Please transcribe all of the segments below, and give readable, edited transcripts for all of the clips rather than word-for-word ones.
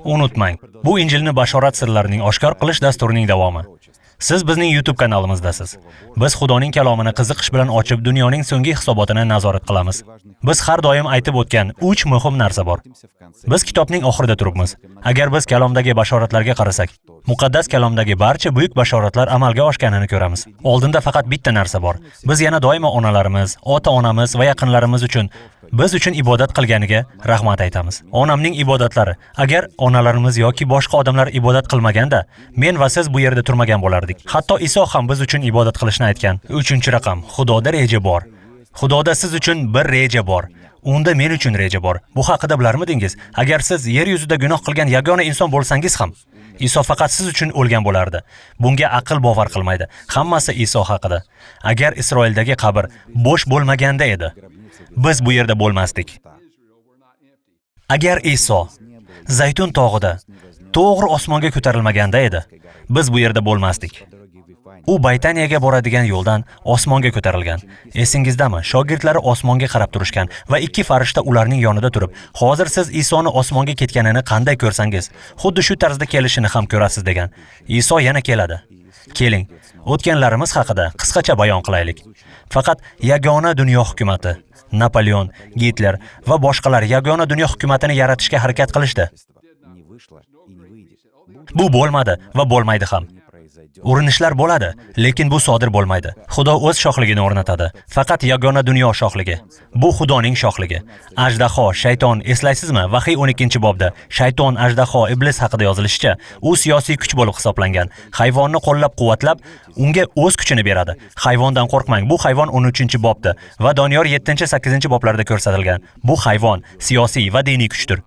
Unutmang, bu Injilni bashorat sirlarining oshkor qilish dasturining davomi. Siz bizning YouTube kanalimizdasiz. Biz Xudoning kalomini qiziqish bilan ochib, dunyoning so'nggi hisobotini nazorat qilamiz. Biz har doim aytib o'tgan 3 muhim narsa bor. Biz kitobning oxirida turibmiz. Agar biz kalomdagi bashoratlarga qarasak, muqaddas kalomdagi barcha buyuk bashoratlar amalga oshganini ko'ramiz. Oldinda faqat bitta narsa bor. Biz yana doimo onalarimiz, ota-onamiz va yaqinlarimiz uchun biz uchun ibodat qilganiga rahmat aytamiz. Onamning ibodatlari. Agar onalarimiz yoki boshqa odamlar ibodat qilmaganda, men va siz bu yerda turmagan bo'lardik. Hatto Iso ham biz uchun ibodat qilishni aytgan. 3-raqam. Xudoda reja bor. Xudoda siz uchun bir reja bor. Unda men uchun reja bor. Bu haqida bilarmidingiz? Agar siz yer yuzida gunoh qilgan yagona inson bo'lsangiz ham, Iso faqat siz uchun o'lgan bo'lardi. Bunga aql bovar qilmaydi. Hammasi Iso haqida. Agar Isroildagi qabr bo'sh bo'lmaganda edi, biz bu yerda bo'lmasdik. Agar Iso Zaytun tog'ida to'g'ri osmonga ko'tarilmaganda edi, biz bu yerda bo'lmasdik. U Baytaniyaga boradigan yo'ldan osmonga ko'tarilgan. Esingizdami? Shogirdlari osmonga qarab turishgan va ikki farishta ularning yonida turib, "Hozir siz Isoni osmonga ketganini qanday ko'rsangiz, xuddi shu tarzda kelishini ham ko'rasiz" degan. Iso yana keladi. Keling, o'tganlarimiz haqida qisqacha bayon qilaylik. Faqat yagona dunyo hukumati, Napoleon, Gitler va boshqalar yagona dunyo hukumatini yaratishga harakat qilishdi. Bu bo'lmadi va bo'lmaydi ham. Urinishlar bo'ladi, lekin bu sodir bo'lmaydi. Xudo o'z shohligini o'rnatadi. Faqat yagona dunyo shohligi. Bu Xudoning shohligi. Ajdaho, shayton, eslaysizmi? Vahiy 12-bobda shayton, ajdaho, iblis haqida yozilishicha, u siyosiy kuch bo'lib hisoblangan. Hayvonni qo'llab-quvvatlab, unga o'z kuchini beradi. Hayvondan qo'rqmang. Bu hayvon 13-bobda va Doniyor 7-8-boblarda ko'rsatilgan. Bu hayvon siyosiy va diniy kuchdir.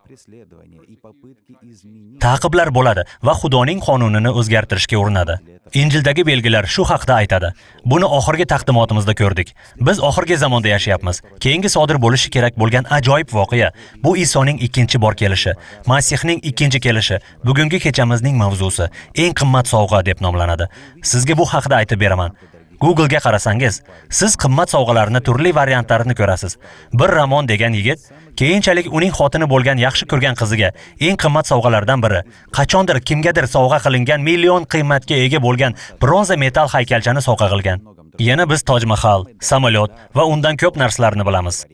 Ta'qiblar bo'ladi va Xudoning qonunini o'zgartirishga urinadi. Injildagi belgilar shu haqda aytadi. Buni oxirgi taqdimotimizda ko'rdik. Biz oxirgi zamonda yashayapmiz. Keyingi sodir bo'lishi kerak bo'lgan ajoyib voqea bu Isoning ikkinchi bor kelishi, Masihning ikkinchi kelishi. Bugungi kechamizning mavzusi eng qimmat sovg'a deb nomlanadi. Sizga bu haqda aytib beraman. Google'ga qarasangiz, siz qimmat sovg'alarni turli variantlarini ko'rasiz. Bir Ramon degan yigit keyinchalik uning xotini bo'lgan yaxshi ko'rgan qiziga eng qimmat sovg'alardan biri, qachondir kimgadir sovg'a qilingan million qiymatga ega bo'lgan bronza metal haykalchani sovg'a qilgan. Yana biz Toj Mahal, samolyot va undan ko'p narsalarni bilamiz.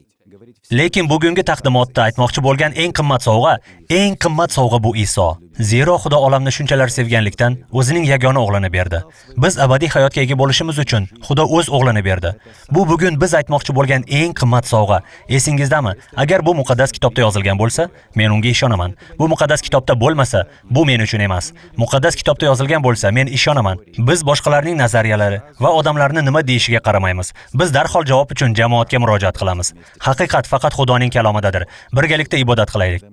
Lekin bugungi taqdimotda aytmoqchi bo'lgan eng qimmat sovg'a, eng qimmat sovg'a bu Iso. Zero Xudo olamni shunchalar sevganlikdan o'zining yagona o'g'lini berdi. Biz abadiy hayotga ega bo'lishimiz uchun Xudo o'z o'g'lini berdi. Bu bugun biz aytmoqchi bo'lgan eng qimmat sovg'a. Esingizdami? Agar bu muqaddas kitobda yozilgan bo'lsa, men unga ishonaman. Bu muqaddas kitobda bo'lmasa, bu men uchun emas. Muqaddas kitobda yozilgan bo'lsa, men ishonaman. Biz boshqalarning nazariyalari va odamlarni nima deyishiga qaramaymiz. Biz darhol javob uchun jamoatga murojaat qilamiz. Haqiqat faqat Xudoning kalomidadir. Birgalikda ibodat qilaylik.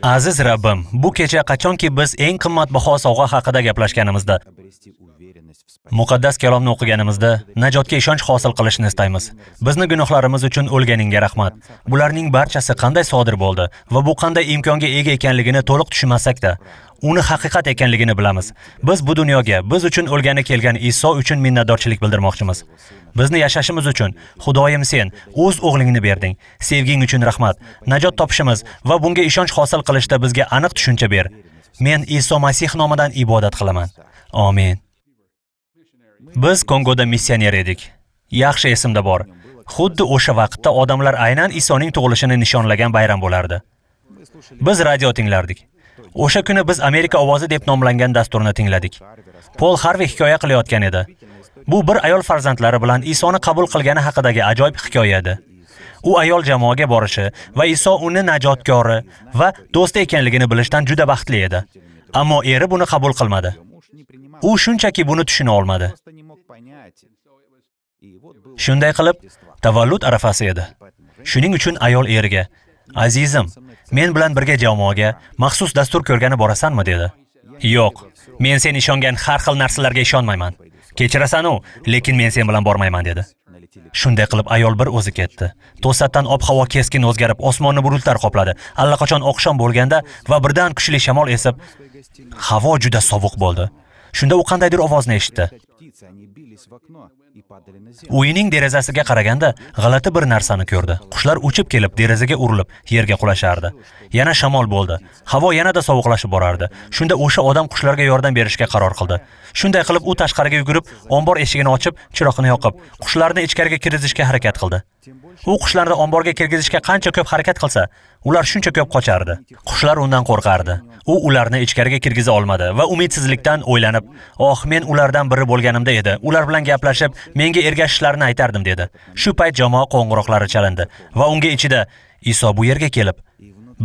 Aziz Rabbim, bu kecha qachonki biz eng qimmatbaho sovg'a haqida gaplashganimizda, muqaddas kalomni o'qiganimizda najotga ishonch hosil qilishni istaymiz. Bizni gunohlarimiz uchun o'lganingga rahmat. Bularning barchasi qanday sodir bo'ldi va bu qanday imkonga ega ekanligini to'liq tushunmasak-da, uni haqiqat ekanligini bilamiz. Biz bu dunyoga biz uchun o'lgani kelgan Iso uchun minnatdorchilik bildirmoqchimiz. Bizni yashashimiz uchun Xudoyim sen o'z o'g'lingni berding. Sevging uchun rahmat. Najot topishimiz va bunga ishonch hosil qilishda bizga aniq tushuncha ber. Men Iso Masih nomidan ibodat qilaman. Amin. Biz Kongoda missioner edik. Yaxshi esimda bor. Xuddi o'sha vaqtda odamlar aynan Isoning tug'ilishini nishonlagan bayram bo'lardi. Biz radio tinglardik. O'sha kuni biz Amerika ovozi deb nomlangan dasturni tingladik. Pol Harvey hikoya qilayotgan edi. Bu bir ayol farzandlari bilan Isoni qabul qilgani haqidagi ajoyib hikoya edi. U ayol jamoaga borishi va Iso uni najotkori va do'sti ekanligini bilishdan juda baxtli edi. Ammo eri buni qabul qilmadi. U shunchaki buni tushuna olmadi. Shunday qilib, tavallud arafasi edi. Shuning uchun ayol eriga: "Azizim, men bilan birga jamoaga maxsus dastur ko'rgani borasanmi?" dedi. "Yo'q, men sen ishongan har xil narsalarga ishonmayman. Kechirasan-u, lekin men sen bilan bormayman" dedi. Shunday qilib ayol bir o'zi ketdi. To'satdan ob-havo keskin o'zgarib, osmonni bulutlar qopladi. Allaqachon oqshom bo'lganda va birdan kuchli shamol esib, havo juda sovuq bo'ldi. Shunda u qandaydir ovozni eshitdi. Uyining derazasiga qaraganda g'alati bir narsani ko'rdi. Qushlar uchib kelib derazaga urilib yerga qulashardi. Yana shamol bo'ldi. Havo yanada sovuqlashib borardi. Shunda o'sha odam qushlarga yordam berishga qaror qildi. Shunday qilib u tashqariga yugurib, ombor eshigini ochib, chiroqni yoqib, qushlarni ichkariga kirgizishga harakat qildi. U qushlarni omborga kirgizishga qancha ko'p harakat qilsa, ular shuncha ko'p qochardi. Qushlar undan qo'rqardi. U ularni ichkariga kirgiza olmadi va umidsizlikdan o'ylanib, "Oh, men ulardan biri bo'lganimda edi. Ular bilan gaplashib, menga ergashishlarini aytardim" dedi. Shu payt jamoa qo'ng'iroqlari chalindi va unga ichida Iso bu yerga kelib,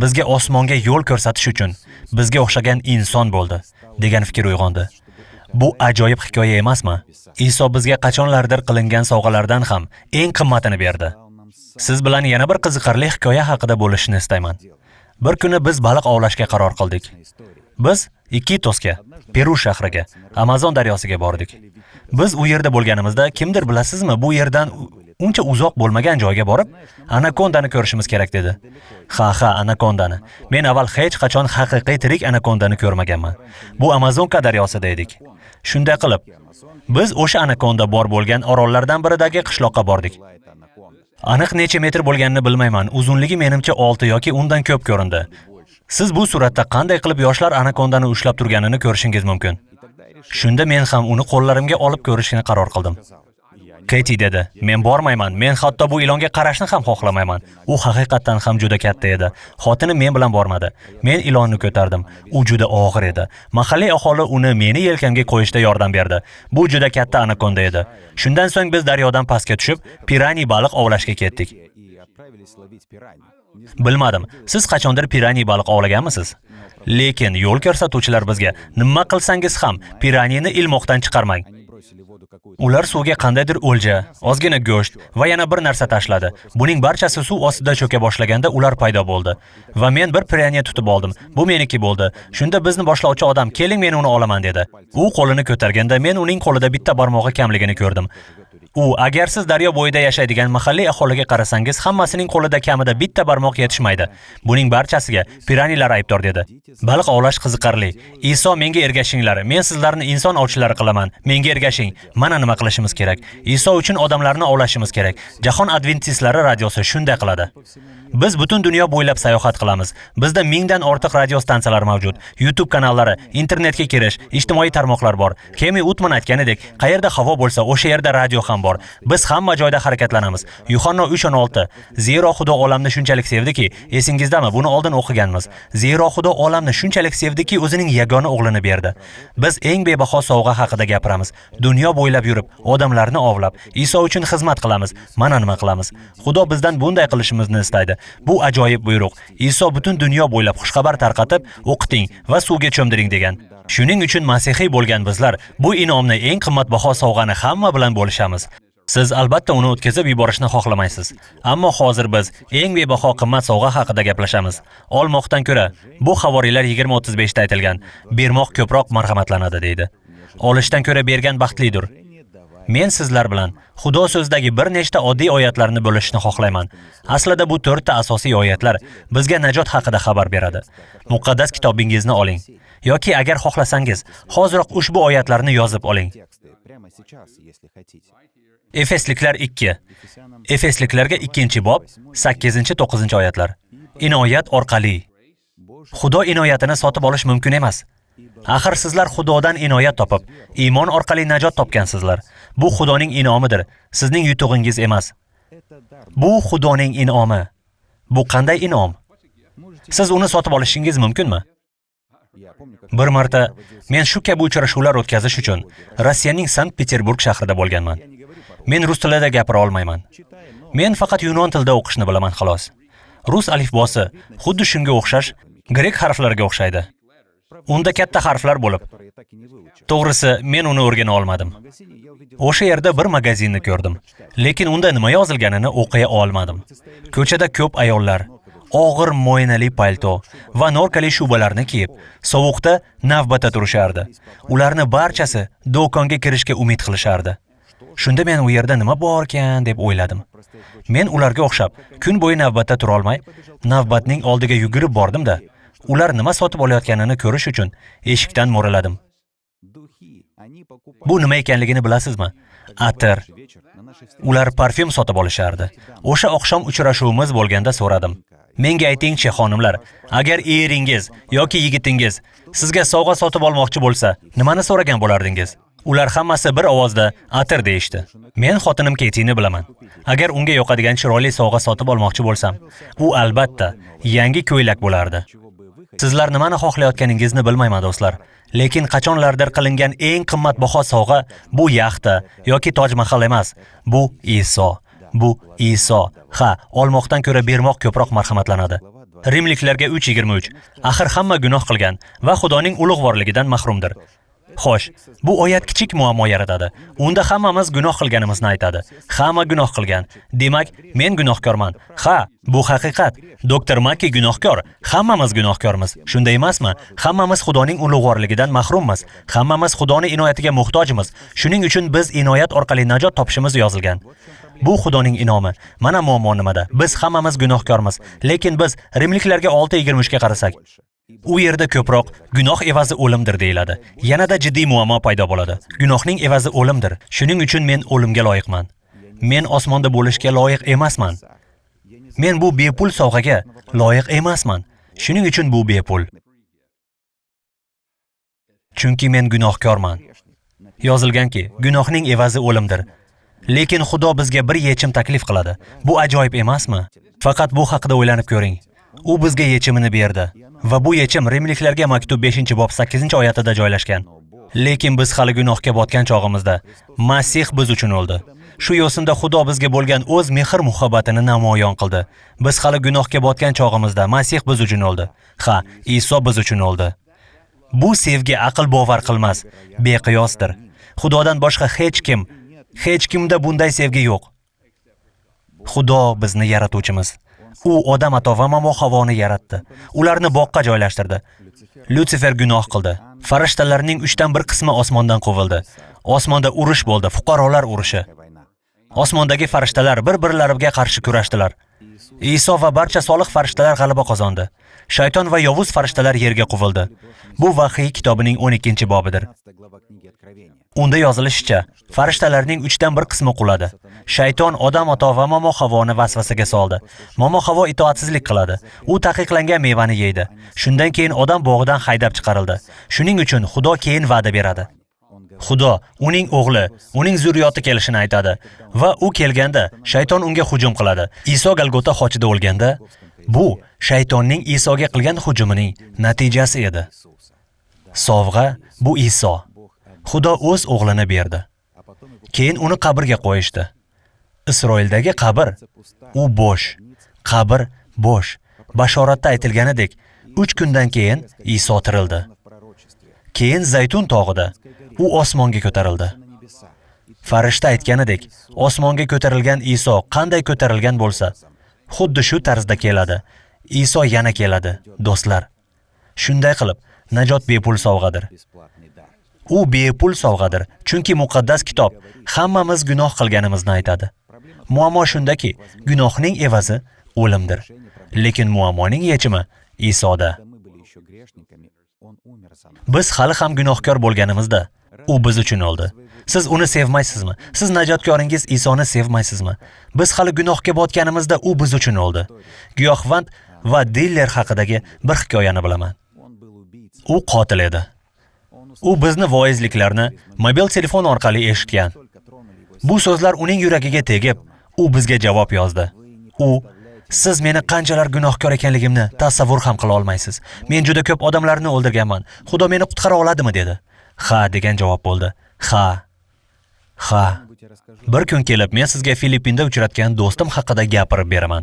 bizga osmonga yo'l ko'rsatish uchun bizga o'xshagan inson bo'ldi degan fikr uyg'ondi. Bu ajoyib hikoya emasmi? Iso bizga qachonlardir qilingan sovg'alardan ham eng qimmatini berdi. Siz bilan yana bir qiziqarli hikoya haqida bo'lishni istayman. Bir kuni biz baliq ovlashga qaror qildik. Biz Ikitosga, Peru shahriga, Amazon daryosiga bordik. Biz u yerda bo'lganimizda kimdir, bilasizmi, bu yerdan uncha uzoq bo'lmagan joyga borib, anakondani ko'rishimiz kerak dedi. Ha, ha, anakondani. Men avval hech qachon haqiqiy tirik anakondani ko'rmaganman. Bu Amazonka daryosida edik. Shunday qilib, biz o'sha anakonda bor bo'lgan orollardan biridagi qishloqqa bordik. Aniq necha metr bo'lganini bilmayman. Uzunligi menimcha 6 yoki undan ko'p ko'rindi. Siz bu suratda qanday qilib yoshlar anakondani ushlab turganini ko'rishingiz mumkin. Shunda men ham uni qo'llarimga olib ko'rishni qaror qildim. Keti dedi, "Men bormayman. Men hatto bu ilonga qarashni ham xohlamayman." U haqiqatdan ham juda katta edi. Xotinim men bilan bormadi. Men ilonni ko'tardim. U juda og'ir edi. Mahalliy aholi uni meni yelkamga qo'yishda yordam berdi. Bu juda katta anakonda edi. Shundan so'ng biz daryodan pastga tushib, pirani baliq ovlashga ketdik. Bilmadim, siz qachondir pirani baliq ovlaganmisiz? Lekin yo'l ko'rsatuvchilar bizga nima qilsangiz ham piranini ilmoqdan chiqarmang. Ular suvga qandaydir o'lja, ozgina go'sht va yana bir narsa tashladi. Buning barchasi suv ostida cho'ka boshlaganda ular paydo bo'ldi. Va men bir piraniya tutib oldim. Bu meniki bo'ldi. Shunda bizni boshlovchi odam, "Keling, men uni olaman" dedi. U qo'lini ko'targanda men uning qo'lida bitta barmog'i kamligini ko'rdim. U, agar siz daryo bo'yida yashaydigan mahalliy aholiga qarasangiz, hammasining qo'lida kamida bitta barmoq yetishmaydi. Buning barchasiga piranilar aybdor dedi. Baliq ovlash qiziqarli. Iso, menga ergashinglar. Men sizlarni inson ovchilari qilaman. Menga ergashing. Mana nima qilishimiz kerak. Iso uchun odamlarni ovlashimiz kerak. Jahon adventistlari radiosi shunday qiladi. Biz butun dunyo bo'ylab sayohat qilamiz. Bizda 1000dan ortiq radio stansiyalar mavjud. YouTube kanallari, internetga kirish, ijtimoiy tarmoqlar bor. Kemi Utman aytganidek, qayerda havo bo'lsa, o'sha yerda radio ham bor. Biz hamma joyda harakatlanamiz. Yuhanno 3:16. Zero Xudo olamni shunchalik sevdiki, esingizdami? Buni oldin o'qiganmiz. Zero Xudo olamni shunchalik sevdiki, o'zining yagona o'g'lini berdi. Biz eng bebaho sovg'a haqida gapiramiz. Dunyo bo'ylab yurib, odamlarni ovlab, Iso uchun xizmat qilamiz. Mana nima qilamiz. Xudo bizdan bunday qilishimizni istaydi. Bu ajoyib buyruq. Iso butun dunyo bo'ylab xushxabar tarqatib, o'qiting va suvga cho'mdiring degan. Shuning uchun masihiy bo'lgan bizlar bu inomni, eng qimmatbaho sovg'ani hamma bilan bo'lishamiz. Siz albatta uni o'tkazib yuborishni xohlamaysiz. Ammo hozir biz eng bebaho qimmat sovg'a haqida gaplashamiz. Olmoqdan ko'ra, bu Havoriylar 20:35 da aytilgan, bermoq ko'proq marhamatlanadi deydi. Olishdan ko'ra bergan baxtlidir. Men sizlar bilan Xudo so'zidagi bir nechta oddiy oyatlarni bo'lishni xohlayman. Aslida bu to'rtta asosiy oyatlar bizga najot haqida xabar beradi. Muqaddas kitobingizni oling yoki agar xohlasangiz, hoziroq ushbu oyatlarni yozib oling. Прямо сейчас, если хотите. Efesliklar 2. Efesliklarga 2-bob 8-9 oyatlar. Inoyat orqali. Xudo inoyatini sotib olish mumkin emas. Axir sizlar Xudodan inoyat topib, iymon orqali najot topgansizlar. Bu Xudoning in'omidir, sizning yutug'ingiz emas. Bu Xudoning in'omi. Bu qanday in'om? Siz uni sotib olishingiz mumkinmi? Я помню, как Bir marta men shu kabi uchrashuvlar o'tkazish uchun Rossiyaning Sankt-Peterburg shahrida bo'lganman. Men rus tilida gapira olmayman. Men faqat yunon tilida o'qishni bilaman xolos. Rus alifbosi xuddi shunga o'xshash grek harflariga o'xshaydi. Unda katta harflar bo'lib, который я так и не выучил. To'g'risi, men uni o'rgana olmadim. В магазине я увидел O'sha yerda bir magazinni ko'rdim, lekin unda nima yozilganini o'qiy olmadim. Ko'chada ko'p ayollar og'ir mo'ynali palto va norkali shubalarni kiyib, sovuqda navbatda turishardi. Ularni barchasi do'konga kirishga umid qilishardi. Shunda men u yerda nima borkan deb o'yladim. Men ularga o'xshab kun bo'yi navbatda turolmay, navbatning oldiga yugurib bordim-da, ular nima sotib olayotganini ko'rish uchun eshikdan mo'raladim. Духи. Они Bu nima ekanligini bilasizmi? Atir. Ular parfyum sotib olishardi. O'sha oqshom uchrashuvimiz bo'lganda so'radim. Menga aytingchi, xonimlar, agar eringiz yoki yigitingiz sizga sovg'a sotib olmoqchi bo'lsa, nimani so'ragan bo'lardingiz? Ular hammasi bir ovozda atir deyishdi. Men xotinim Ketini bilaman. Agar unga yoqadigan chiroyli sovg'a sotib olmoqchi bo'lsam, u albatta yangi ko'ylak bo'lardi. Sizlar nimani xohlayotganingizni bilmayman, do'stlar. Lekin qachonlardir qilingan eng qimmatbaho sovg'a bu yaxta yoki Toj Mahal emas, bu Iso. Bu Iso. Ha, olmoqdan ko'ra bermoq ko'proq marhamatlanadi. Rimliklarga 3:23. Axir hamma gunoh qilgan va Xudoning ulug'vorligidan mahrumdir. Xo'sh, bu oyat kichik muammo yaratadi. Unda hammamiz gunoh qilganimizni aytadi. Hamma gunoh qilgan. Demak, men gunohkorman. Ha, bu haqiqat. Doktor Makki gunohkor. Hammamiz gunohkormiz. Shunday emasmi? Hammamiz Xudoning ulug'vorligidan mahrummiz. Hammamiz Xudoning inoyatiga muhtojmiz. Shuning uchun biz inoyat orqali najot topishimiz yozilgan. Bu Xudoning inomi. Mana muammo nimada? Biz hammamiz gunohkormiz. Lekin biz Rimliklarga 6:23 ga qarasak, u yerda ko'proq gunoh evazi o'limdir deyiladi. Yanada jiddiy muammo paydo bo'ladi. Gunohning evazi o'limdir. Shuning uchun men o'limga loyiqman. Men osmonda bo'lishga loyiq emasman. Men bu bepul sovg'aga loyiq emasman. Shuning uchun bu bepul. Chunki men gunohkorman. Yozilganki, gunohning evazi o'limdir. Lekin Xudo bizga bir yechim taklif qiladi. Bu ajoyib emasmi? Faqat bu haqida o'ylanib ko'ring. U bizga yechimini berdi. Va bu yechim Rimliklarga maktub 5-bob 8-oyatida joylashgan. Lekin biz hali gunohga botgan chog'imizda Masih biz uchun o'ldi. Shu yo'sinda Xudo bizga bo'lgan o'z mehr-muhabbatini namoyon qildi. Biz hali gunohga botgan chog'imizda Masih biz uchun o'ldi. Ha, Iso biz uchun o'ldi. Bu sevgi aql bovar qilmas, beqiyosdir. Xudodan boshqa hech kim, hech kimda bunday sevgi yo'q. Xudo bizni yaratuvchimiz. U Odam ato va Momo Havoni yaratdi. Ularni boqqa joylashtirdi. Lyutsifer gunoh qildi. Farishtalarning 1/3 qismi osmondan quvildi. Osmonda urush bo'ldi, fuqarolar urushi. Osmondagi farishtalar bir-birlariga qarshi kurashdilar. Iso va barcha solih farishtalar g'alaba qozondi. Shayton va yovuz farishtalar yerga quvildi. Bu Vahiy kitobining 12-bobidir. Unda yozilishicha, farishtalarning 1/3 qismi quladi. Shayton Odam ato va Momo Havoni vasvasaga soldi. Momo Havo itoatsizlik qiladi. U taqiqlangan mevani yeydi. Shundan keyin odam bog'idan haydab chiqarildi. Shuning uchun Xudo keyin va'da beradi. Xudo uning o'g'li, uning zurriyoti kelishini aytadi va u kelganda shayton unga hujum qiladi. Iso Golgota xochida o'lganda, bu shaytonning Isoga qilgan hujumining natijasi edi. Sovg'a bu Iso. Xudo o'z o'g'lini berdi. Keyin uni qabrga qo'yishdi. Isroildagi qabr u bo'sh. Qabr bo'sh. Bashoratda aytilganidek, 3 kundan keyin Iso tirildi. Keyin Zaytun tog'ida u osmonga ko'tarildi. Farishta aytganidek, osmonga ko'tarilgan Iso qanday ko'tarilgan bo'lsa, xuddi shu tarzda keladi. Iso yana keladi, do'stlar. Shunday qilib, najot bepul sovg'adir. U bepul sovg'adir, chunki muqaddas kitob hammamiz gunoh qilganimizni aytadi. Muammo shundaki, gunohning evazi o'limdir. Lekin muammoning yechimi Isoda. Biz hali ham gunohkor bo'lganimizda, u biz uchun o'ldi. Siz uni sevmaysizmi? Siz najotkoringiz Isoni sevmaysizmi? Biz hali gunohga botganimizda u biz uchun o'ldi. Giyohvand va diller haqidagi bir hikoyani bilaman. U qotil edi. U bizni voizliklarni mobil telefon orqali eshitgan. Bu so'zlar uning yuragiga tegib, u bizga javob yozdi. U: "Siz meni qanchalar gunohkor ekanligimni tasavvur ham qila olmaysiz. Men juda ko'p odamlarni o'ldirganman. Xudo meni qutqara oladimi?" dedi. "Ha" degan javob bo'ldi. "Ha. Ha." Bir kun kelib men sizga Filippinda uchratgan do'stim haqida gapirib beraman.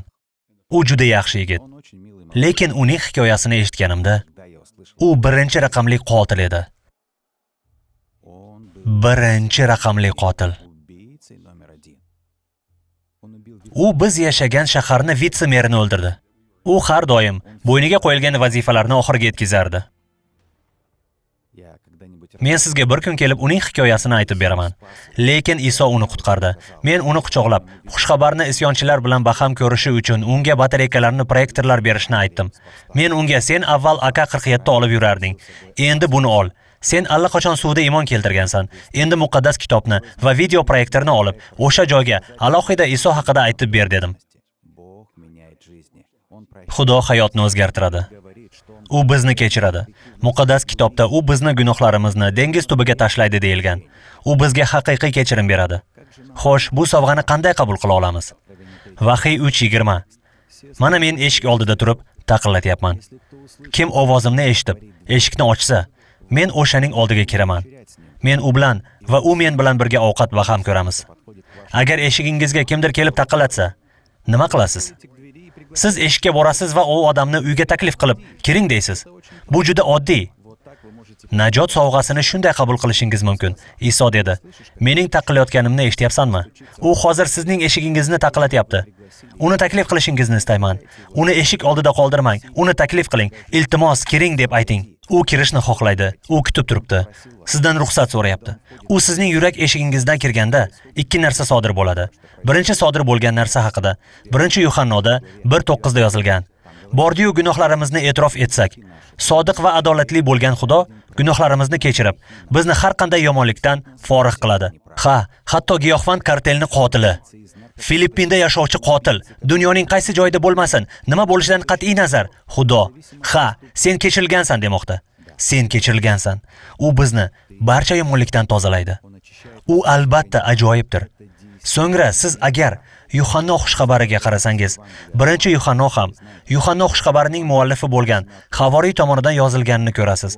U juda yaxshi yigit. Lekin uning hikoyasini eshitganimda, u birinchi raqamli qotil edi. Birinchi raqamli qotil. U biz yashagan shaharni vitse-merini o'ldirdi. U har doim bo'yniga qo'yilgan vazifalarni oxiriga yetkazardi. Men sizga bir kun kelib uning hikoyasini aytib beraman. Lekin Iso uni qutqardi. Men uni quchoqlab, xushxabarni isyonchilar bilan baham ko'rishi uchun unga batareykalarni proyektorlar berishni aytdim. Men unga sen avval AK-47 olib yurarding. Endi buni ol. Sen allaqachon suvda iymon keltirgansan. Endi muqaddas kitobni va video proyektorni olib, o'sha joyga alohida Iso haqida aytib ber dedim. Xudo hayotni o'zgartiradi. U bizni kechiradi. Muqaddas kitobda u bizni gunohlarimizni dengiz tubiga tashlaydi deyilgan. U bizga haqiqiy kechirim beradi. Xo'sh, bu sovg'ani qanday qabul qila olamiz? Vahiy 3:20. Mana men eshik oldida turib taqillatyapman. Kim ovozimni eshitib, eshikni ochsa, men o'shaning oldiga kiraman. Men u bilan va u men bilan birga ovqat baham ko'ramiz. Agar eshigingizga kimdir kelib taqillatsa, nima qilasiz? Siz eshikka borasiz va u odamni uyga taklif qilib, kiring deysiz. Bu juda oddiy. Najot sovg'asini shunday qabul qilishingiz mumkin. Iso dedi: "Mening taqillayotganimni eshityapsanmi? U hozir sizning eshigingizni taqillatyapti. Uni taklif qilishingizni istayman. Uni eshik oldida qoldirmang. Uni taklif qiling. Iltimos, kiring deb ayting." U kirishni xohlaydi. U kutib turibdi. Sizdan ruxsat so'rayapti. U sizning yurak eshigingizdan kirganda ikki narsa sodir bo'ladi. Birinchi sodir bo'lgan narsa haqida 1-Yuhannoda 1:9 da yozilgan. Bordiyu gunohlarimizni e'tirof etsak, sodiq va adolatli bo'lgan Xudo gunohlarimizni kechirib, bizni har qanday yomonlikdan forig' qiladi. Ha, hatto giyohvand kartelning qotili, Filippinda yashovchi qotil, dunyoning qaysi joyida bo'lmasin, nima bo'lishidan qat'iy nazar, Xudo, ha, sen kechirilgansan demoqda. Sen kechirilgansan. U bizni barcha yomonlikdan tozalaydi. U albatta ajoyibdir. So'ngra siz agar Yuhanno xushxabariga qarasangiz, 1-Yuhanno ham Yuhanno xushxabarining muallifi bo'lgan Havoriy tomonidan yozilganini ko'rasiz.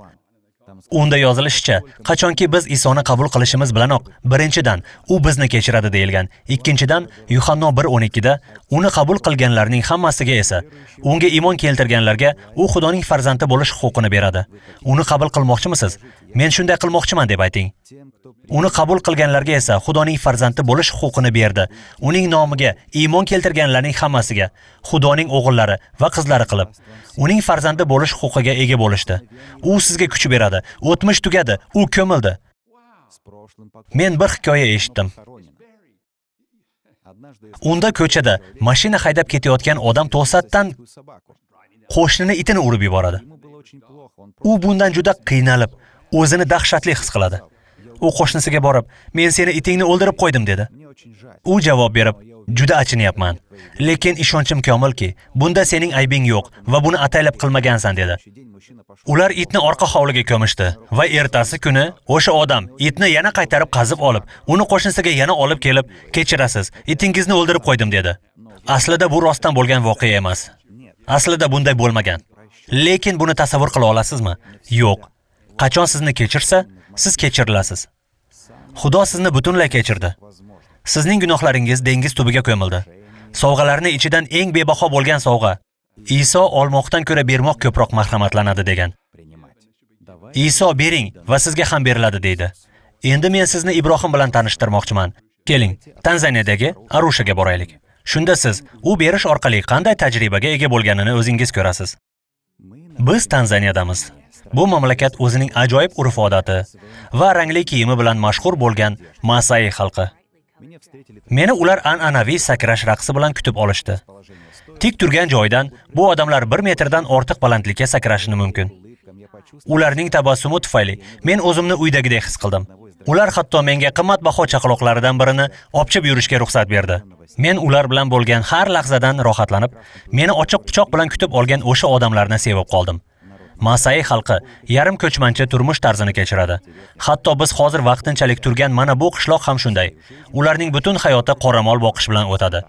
Unda yozilishicha, qachonki biz Isoni qabul qilishimiz bilanoq, birinchidan, u bizni kechiradi deyilgan. Ikkinchidan, Yuhanno 1:12 da uni qabul qilganlarning hammasiga esa, unga iymon keltirganlarga u Xudoning farzandi bo'lish huquqini beradi. Uni qabul qilmoqchimisiz? Men shunday qilmoqchiman deb ayting. Uni qabul qilganlarga esa Xudoning farzandi bo'lish huquqini berdi. Uning nomiga iymon keltirganlarning hammasiga Xudoning o'g'illari va qizlari qilib, uning farzandi bo'lish huquqiga ega bo'lishdi. U sizga kuch beradi. O'tmish tugadi, u ko'mildi. Men bir hikoya eshitdim. Unda ko'chada mashina haydab ketayotgan odam to'satdan qo'shnini itini urib yuboradi. U bundan juda qiynalib, o'zini dahshatli his qiladi. U qo'shnisiga borib, "Men seni itingni o'ldirib qo'ydim" dedi. U javob berib, "Juda achinyapman, lekin ishonchim komilki, bunda sening aybing yo'q va buni ataylab qilmagansan" dedi. Ular itni orqa hovliga ko'mishdi va ertasi kuni o'sha odam itni yana qaytarib qazib olib, uni qo'shnisiga yana olib kelib, "Kechirasiz, itingizni o'ldirib qo'ydim" dedi. Aslida bu rostdan bo'lgan voqea emas. Aslida bunday bo'lmagan. Lekin buni tasavvur qila olasizmi? Yo'q. Qachon sizni kechirsa, siz kechirilasiz. Xudo sizni butunlay kechirdi. Sizning gunohlaringiz dengiz tubiga ko'mildi. Sovg'alarning ichidan eng bebaho bo'lgan sovg'a. Iso olmoqdan ko'ra bermoq ko'proq marhamatlanadi degan. Iso bering va sizga ham beriladi deydi. Endi men sizni Ibrohim bilan tanishtirmoqchiman. Keling, Tanzaniyadagi Arushaga boraylik. Shunda siz u berish orqali qanday tajribaga ega bo'lganini o'zingiz ko'rasiz. Biz Tanzaniyadamiz. Bu mamlakat o'zining ajoyib urf-odati va rangli kiyimi bilan mashhur bo'lgan Masai xalqi. Meni ular an'anaviy sakrash raqsi bilan kutib olishdi. Tik turgan joydan bu odamlar 1 metrdan ortiq balandlikka sakrashini mumkin. Ularning tabassumi tufayli men o'zimni uydagidek his qildim. Ular hatto menga qimmatbaho chaqaloqlaridan birini opchib yurishga ruxsat berdi. Men ular bilan bo'lgan har lahzadan rohatlanib, meni ochiq quchoq bilan kutib olgan o'sha odamlarni sevib qoldim. Masai xalqi yarim ko'chmanchi turmush tarzini kechiradi. Hatto biz hozir vaqtinchalik turgan mana bu qishloq ham shunday. Ularning butun hayoti qoramol boqish bilan o'tadi.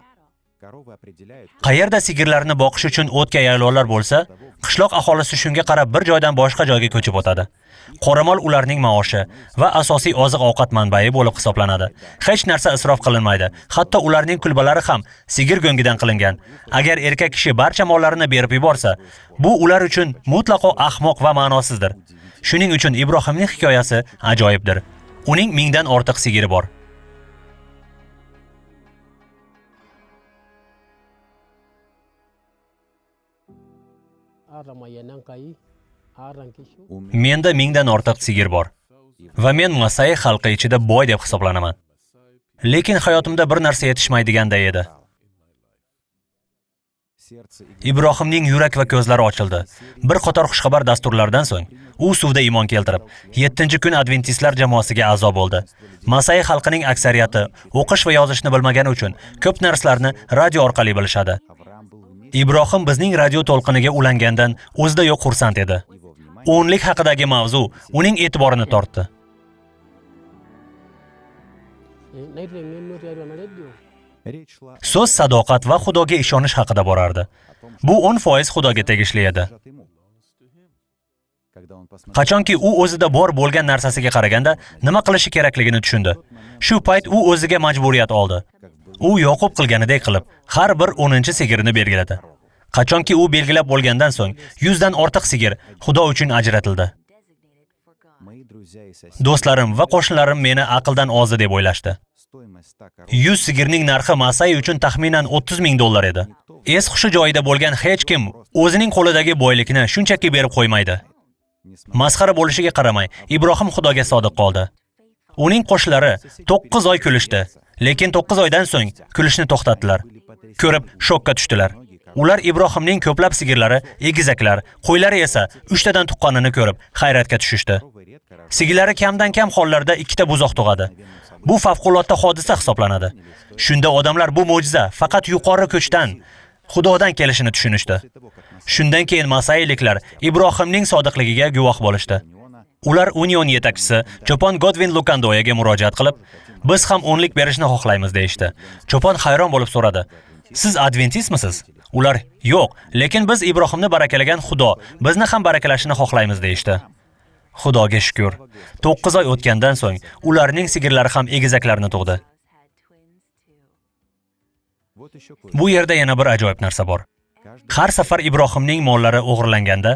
Qayerda sigirlarni boqish uchun o'tga yaylovlar bo'lsa, qishloq aholisi shunga qarab bir joydan boshqa joyga ko'chib o'tadi. Qoramol ularning maoshi va asosiy oziq-ovqat manbai bo'lib hisoblanadi. Hech narsa isrof qilinmaydi. Hatto ularning kulbalari ham sigir go'ngidan qilingan. Agar erkak kishi barcha mollarini berib yuborsa, bu ular uchun mutlaqo ahmoq va ma'nosizdir. Shuning uchun Ibrohimning hikoyasi ajoyibdir. Uning 1000dan ortiq sigiri bor. Menda 1000dan ortiq sigir bor va men Masai xalqi ichida boy deb hisoblanaman. Lekin hayotimda bir narsa yetishmaydiganday edi. Ibrohimning yurak va ko'zlari ochildi. Bir qator xushxabar dasturlardan so'ng u suvda iymon keltirib, 7-kun adventistlar jamoasiga a'zo bo'ldi. Masai xalqining aksariyati o'qish va yozishni bilmagani uchun ko'p narsalarni radio orqali bilishadi. Ibrohim bizning radio to'lqiniga ulangandan o'zida yo'q xursand edi. O'nlik haqidagi mavzu uning e'tiborini tortdi. So'z sadoqat va Xudoga ishonish haqida borardi. Bu 10% Xudoga tegishli edi. Qachonki u o'zida bor bo'lgan narsasiga qaraganda nima qilishi kerakligini tushundi. Shu payt u o'ziga majburiyat oldi. U Yoqub qilganidek qilib, har bir 10-sigirini belgiladi. Qachonki u belgilab bo'lgandan so'ng 100 dan ortiq sigir Xudo uchun ajratildi. Do'stlarim va qo'shnilarim meni aqldan ozdi deb o'ylashdi. 100 sigirning narxi Masai uchun taxminan $30,000 edi. Es hushi joyida bo'lgan hech kim o'zining qo'lidagi boylikni shunchaki berib qo'ymaydi. Masxara bo'lishiga qaramay, Ibrohim Xudoga sodiq qoldi. Uning qo'shnilari 9 oy kulishdi, lekin 9 oydan so'ng kulishni to'xtatdilar. Ko'rib shokka tushdilar. Ular Ibrohimning ko'plab sigirlari, egizaklar, qo'ylari esa 3 tadan tuqqanini ko'rib hayratga tushishdi. Sigirlari kamdan kam hollarda 2 ta buzoq tug'adi. Bu favqulodda hodisa hisoblanadi. Shunda odamlar bu mo'jiza faqat yuqori kuchdan, Xudodan kelishini tushunishdi. Shundan keyin Masailiklar Ibrohimning sodiqligiga guvoh bo'lishdi. Ular Union yetakchisi Cho'pon Godwin Lukandoyaga murojaat qilib, "Biz ham o'nlik berishni xohlaymiz" deyishdi. Cho'pon hayron bo'lib so'radi: "Siz adventistmisiz?" Ular: "Yo'q, lekin biz Ibrohimni barakalagan Xudo bizni ham barakalashini xohlaymiz" deyishdi. Xudoga shukr. 9 oy o'tgandan so'ng ularning sigirlari ham egizaklarni tug'di. Bu yerda yana bir ajoyib narsa bor. Har safar Ibrohimning mollari o'g'irlanganda,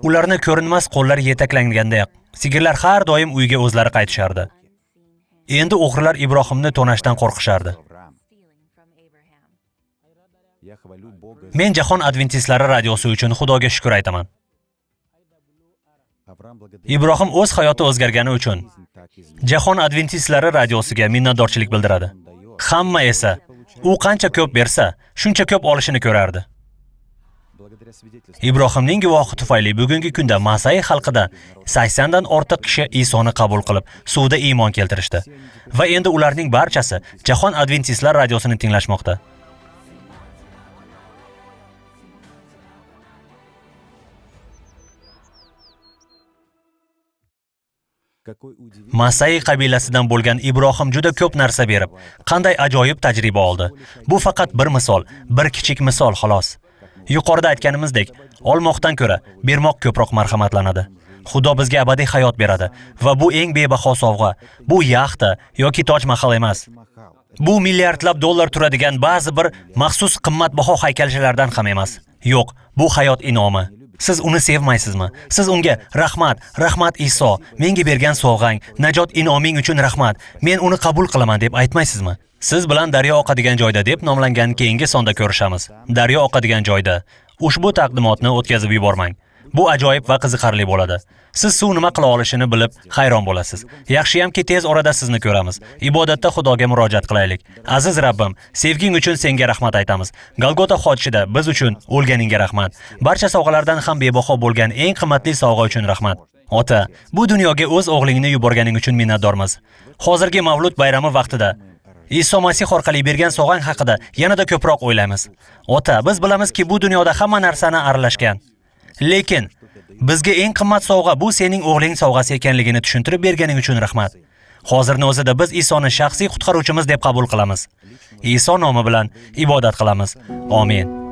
ularni ko'rinmas qo'llar yetaklanganda, sigirlar har doim uyga o'zlari qaytishardi. Endi o'g'rilar Ibrohimni to'nashdan qo'rqishardi. Men Jahon adventistlari radiosi uchun Xudoga shukr aytaman. Ibrohim o'z hayoti o'zgargani uchun Jahon adventistlari radiosiga minnatdorchilik bildiradi. Hamma esa u qancha ko'p bersa, shuncha ko'p olishini ko'rardi. Ibrohimning guvohi tufayli bugungi kunda Masai xalqida 80 dan ortiq kishi Isoni qabul qilib, suvda iymon keltirishdi. Va endi ularning barchasi Jahon adventistlar radiosini tinglashmoqda. Masai qabilasidan bo'lgan Ibrohim juda ko'p narsa berib, qanday ajoyib tajriba oldi. Bu faqat bir misol, bir kichik misol xolos. Yuqorida aytganimizdek, olmoqdan ko'ra bermoq ko'proq marhamatlanadi. Xudo bizga abadiy hayot beradi va bu eng bebaho sovg'a. Bu yaxta yoki Toj Mahal emas. Bu milliardlab dollar turadigan ba'zi bir maxsus qimmatbaho haykalchalardan ham emas. Yo'q, bu hayot in'omi. Siz uni sevmaysizmi? Siz unga rahmat, rahmat Iso, menga bergan sovg'ang, najot in'oming uchun rahmat, men uni qabul qilaman deb aytmaysizmi? Siz bilan Daryo oqadigan joyda deb nomlangan keyingi sonda ko'rishamiz. Daryo oqadigan joyda. Ushbu taqdimotni o'tkazib yubormang. Bu ajoyib va qiziqarli bo'ladi. Siz suv nima qila olishini bilib hayron bo'lasiz. Yaxshiyamki tez orada sizni ko'ramiz. Ibodatda Xudoga murojaat qilaylik. Aziz Rabbim, sevging uchun senga rahmat aytamiz. Golgota xochida biz uchun o'lganingga rahmat. Barcha sovg'alardan ham bebaho bo'lgan eng qimmatli sovg'a uchun rahmat. Ota, bu dunyoga o'z o'g'lingni yuborganing uchun minnatdormiz. Hozirgi Mavlud bayrami vaqtida Iso Masih orqali bergan sovg'ang haqida yanada ko'proq o'ylaymiz. Ota, biz bilamizki, bu dunyoda hamma narsani aralashgan. Lekin bizga eng qimmat sovg'a bu sening o'g'ling sovg'asi ekanligini tushuntirib berganing uchun rahmat. Hozirning o'zida biz Isoni shaxsiy qutqaruvchimiz deb qabul qilamiz. Iso nomi bilan ibodat qilamiz. Amin.